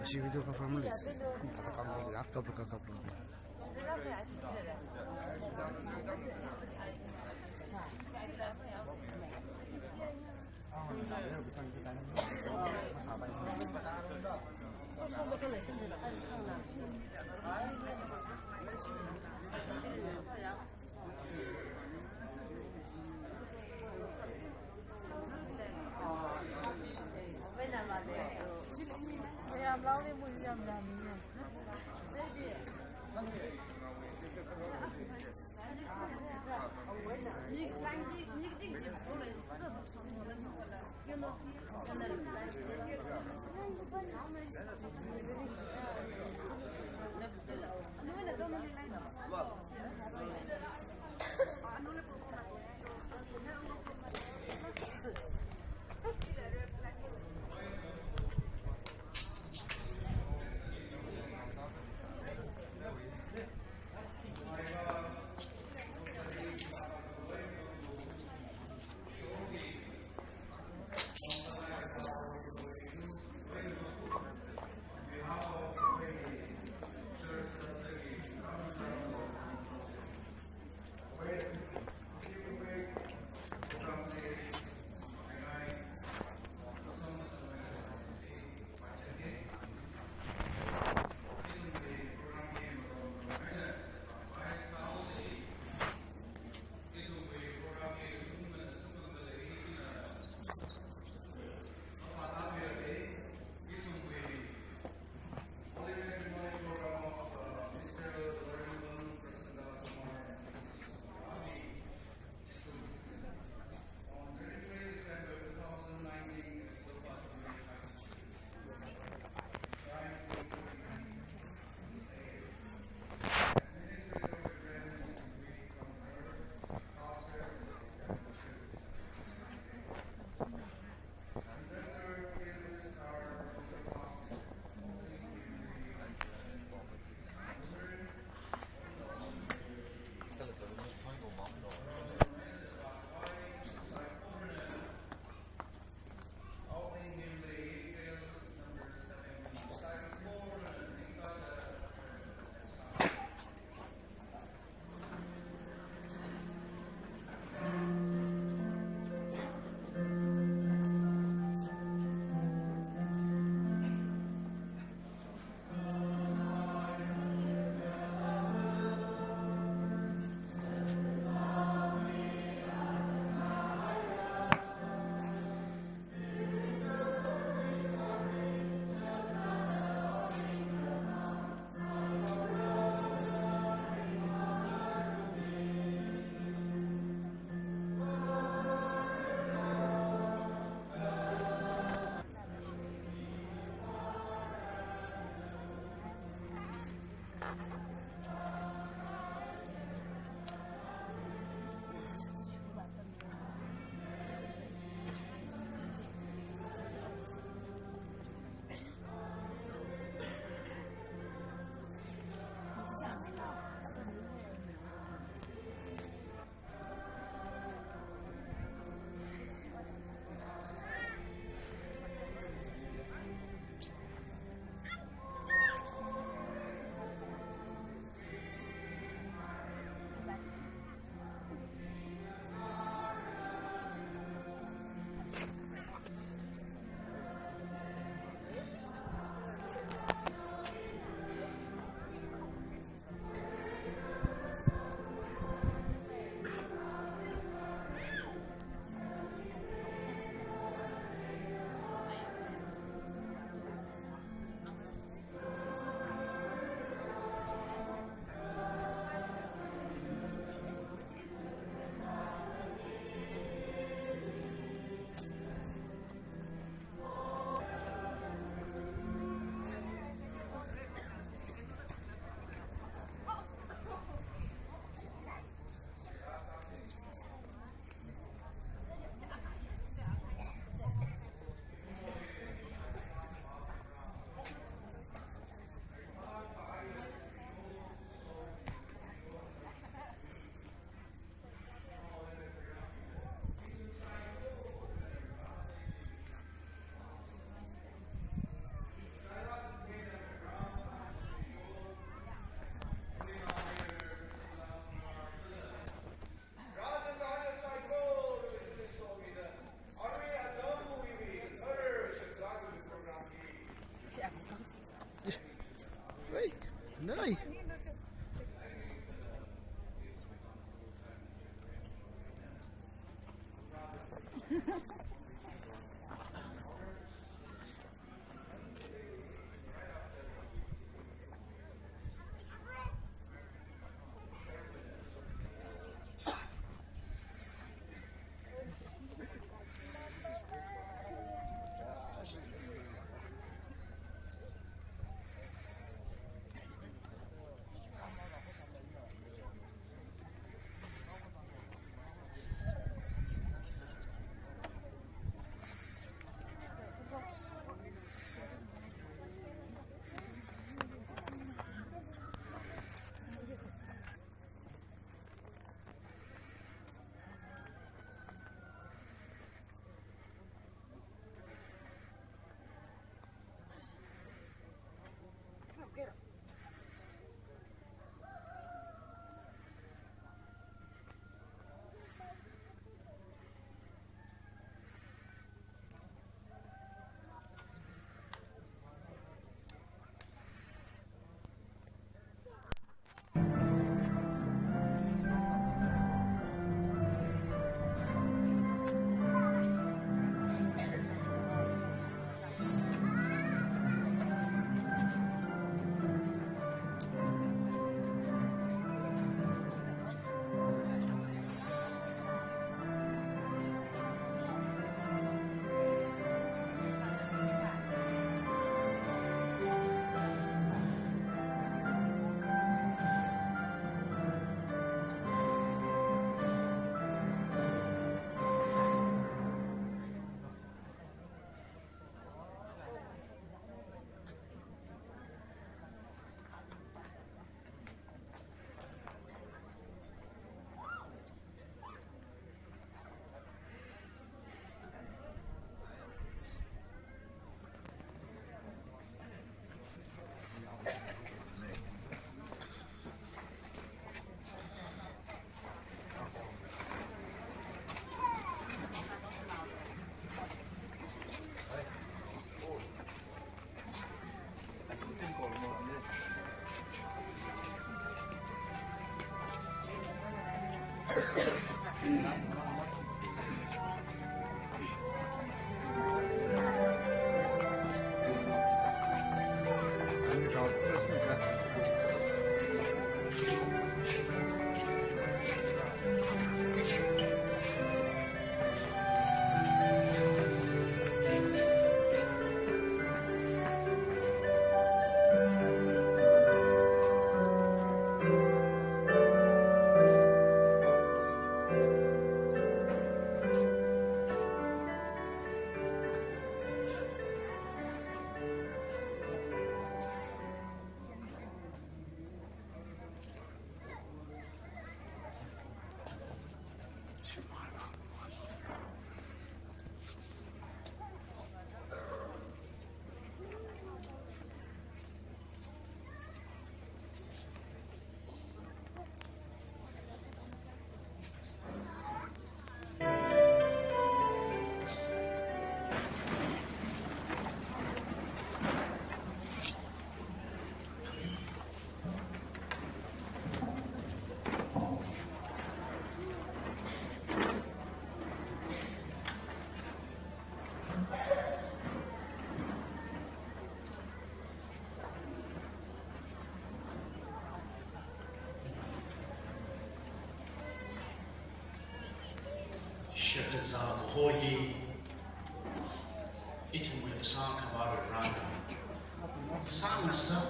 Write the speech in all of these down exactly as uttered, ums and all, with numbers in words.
Ashi video confirm le. Kap kap kap. Kazā kaho hi ithumwui kasā khavā Varena sāngasak.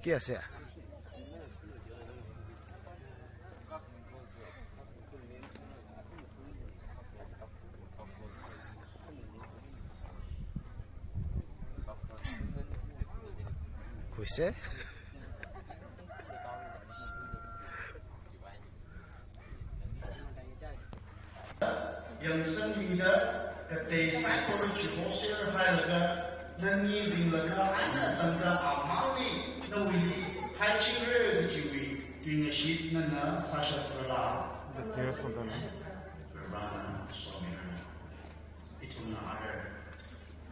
Kya se? Kuise? Yangsanmida katei saikora chihoser hailaga, nani ringlaga eina tangda amali nawuili haichingra kajiwui tuingashit nana sāshapra. Varena somiranu. Ithumna ara,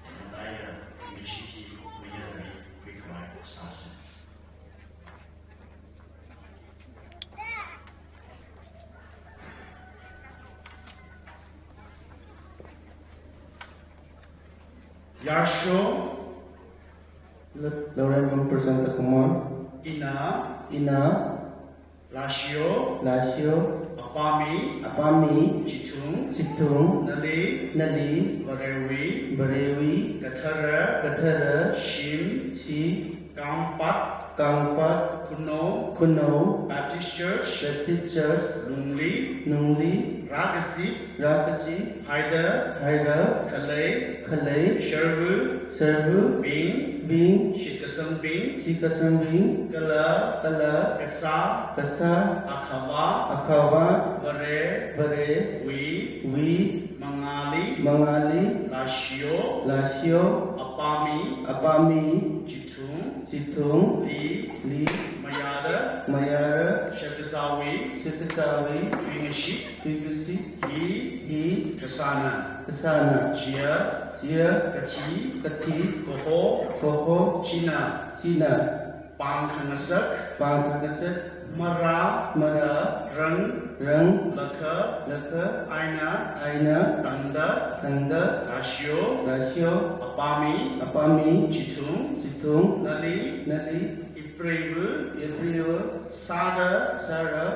nana ya, tuingashit hi mayarli khuikhavai sāsa. Yarsho. L-, Laurembam Prasanta Kumar. Ina. Ina. Lashio. Lashio. Apami. Apami. Chithung. Chithung. Nali. Nali. Varewui. Varewui. Kathara. Kathara. Shim. Shim. Kangpat. Kangpat. Khunou. Khunou. Baptist Church. Baptist Church. Lungli. Lungli. Rākazip. Rākazip. Haida. Haida. Khalei. Khalei. Sharvu. Sharvu. Bing. Bing. Shitkasangbing. Shitkasangbing. Kala. Kala. Kasā. Kasā. Akhava. Akhava. Vare. Vare. Wui. Wui. Mangāli. Mangāli. Lashio. Lashio. Apami. Apami. Chithung. Chithung. Li. Li. Mayara. Mayara. Shakazāwui. Shakazāwui. Tuingashit. Tuingashit. Hi. Hi. Kasāna. Kasāna. Chiya. Chiya. Kathi. Kathi. Kaho. Kaho. China. China. Pāng khangasak. Pāng khangasak. Mara. Mara. Rang. Rang. Lakha. Lakha. Eina. Eina. Tangda. Tangda. Lashio. Lashio. Apami. Apami. Chithung. Chithung. Nali. Nali. Ipreiva. Ipreiva. Sāra. Sāra.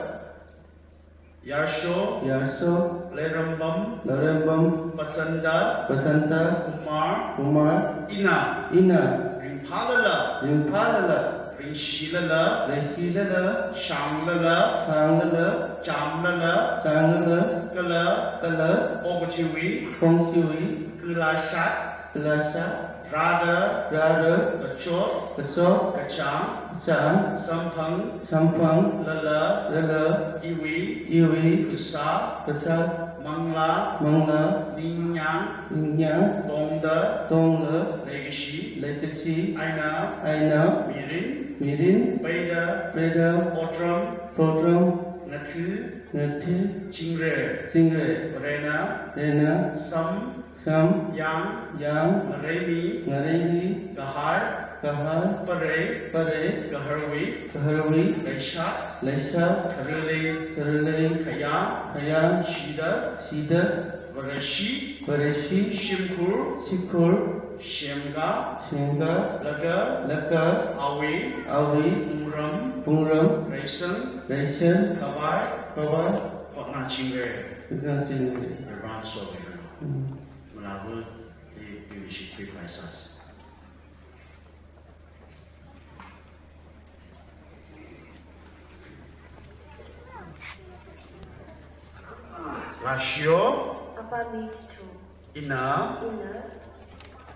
Yarsho. Yarsho. Leirambam. Leirambam. Pasanta. Pasanta. Kumar. Kumar. Ina. Ina. Ringphālala. Ringphālala. Ringshilala. Ringshilala. Shanglala. Shanglala. Chamlala. Chamlala. Kala. Kala. Okathuiwui. Khongsiwui. Kala shat. Kala shat. Rāda. Rāda. Kachot. Kachot. Kachāng. Kachāng. Samphang. Samphang. Lala. Lala. Iwui. Iwui. Kasā. Kasā. Manglā. Manglā. Ningyāng. Ningyāng. Tongda. Tongda. Leikashi. Leikashi. Eina. Eina. Mirin. Mirin. Peida. Peida. Otram. Otram. Ngatha. Ngatha. Chingra. Chingra. Varena. Varena. Sam. Sam. Yāng. Yāng. Ngareimi. Ngareimi. Kahar. Kahar. Parei. Parei. Kaharwui. Kaharwui. Leishat. Leishat. Khararlei. Khararlei. Khayā. Khayā. Shida. Shida. Vareshi. Vareshi. Shimkhur. Shimkhur. Shemkā. Shemkā. Laga. Laga. Awui. Awui. Pungram. Pungram. Reisang. Reisang. Khavai. Khavai. Hotnāchingra. Hotnāchingra. Varena somiranu. Mm. Manava, i, i, shi, i, pai, sas. Lashio. Apami Chithung. Ina. Ina.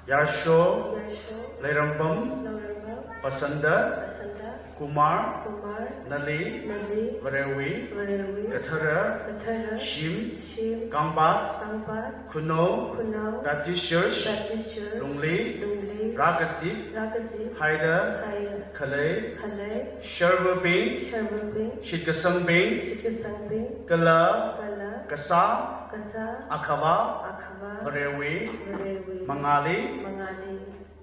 Yarsho. Yarsho. Leirambam. Leirambam. Pasanta. Pasanta. Kumar. Kumar. Nali. Nali. Varewui. Varewui. Kathara. Kathara. Shim. Shim. Kangpat. Kangpat. Khunou. Khunou. Baptist Church. Baptist Church. Lungli. Lungli. Rākazip. Rākazip. Haida. Haida. Khalei. Khalei. Sharvabing. Sharvabing. Shitkasangbing. Shitkasangbing. Kala. Kala. Kasā. Kasā. Akhava. Akhava. Varewui. Varewui. Mangāli. Mangāli.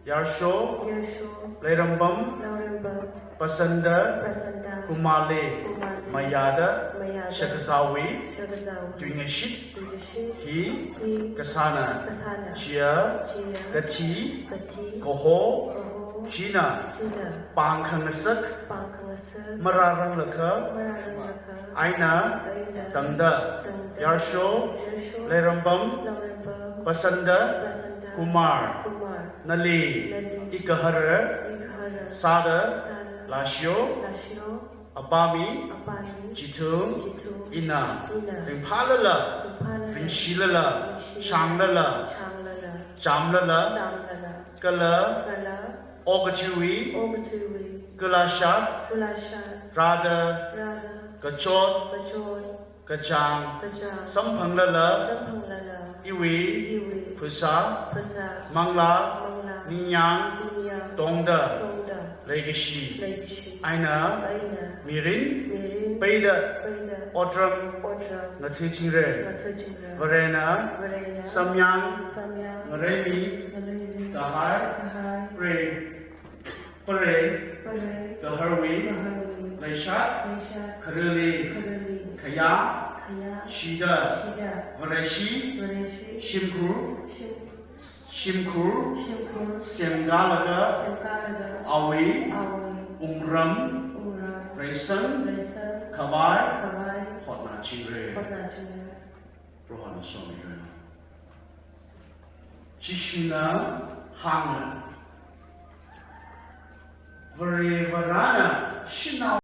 Yarsho, Yarsho, Leirambam, Leirambam, Pasanda, Pasanda, Kumarli, Kumarli, mayāda, mayāda, shakazāwui, shakazāwui, tuingashit, tuingashit, hi, hi, kasāna, kasāna, chiya, chiya, kathi, kathi, kaho, kaho, china, china, pāng khangasak, pāng khangasak, marāranglakha, marāranglakha, eina, eina, tangda, tangda, Yarsho, Yarsho, Leirambam, Leirambam, Pasanda, Pasanda, Kumar, Kumar, nali, nali, igahara, igahara, sāda, sāda, lāshiyo, lāshiyo, apami, apami, chithum, chithum, ina, ina, ringphālala, ringphālala, ringshilala, ringshilala, shānglala, shānglala, chamlala, chamlala, kala, kala, okathuiwui, okathuiwui, kalāshat, kalāshat, rāda, rāda, kachot, kachot, kachāng, kachāng, samphanglala, samphanglala, iwui, iwui, phasā, phasā, manglā, manglā, ningyāng, ningyāng, tongda, tongda, leikashi, leikashi, eina, eina, mirin, mirin, peida, peida, otram, otram, ngathāchingra, ngathāchingra, Varena, Varena, samyang, samyang, ngareimi, ngareimi, kahai, kahai, pre, pare, pare, gaharwui, gaharwui, leishat, leishat, khareli, khareli, khayā, khayā, shida, shida, Vareshi, Vareshi, shimkhur, shim-, shimkhur, shimkhur, semkalaga, semkalaga, awui, awui, wungram, wungram, reisang, reisang, khavai, khavai, hotnāchingra, hotnāchingra. Prohona somiranu. Jishuna hānga, Vare Varena shanao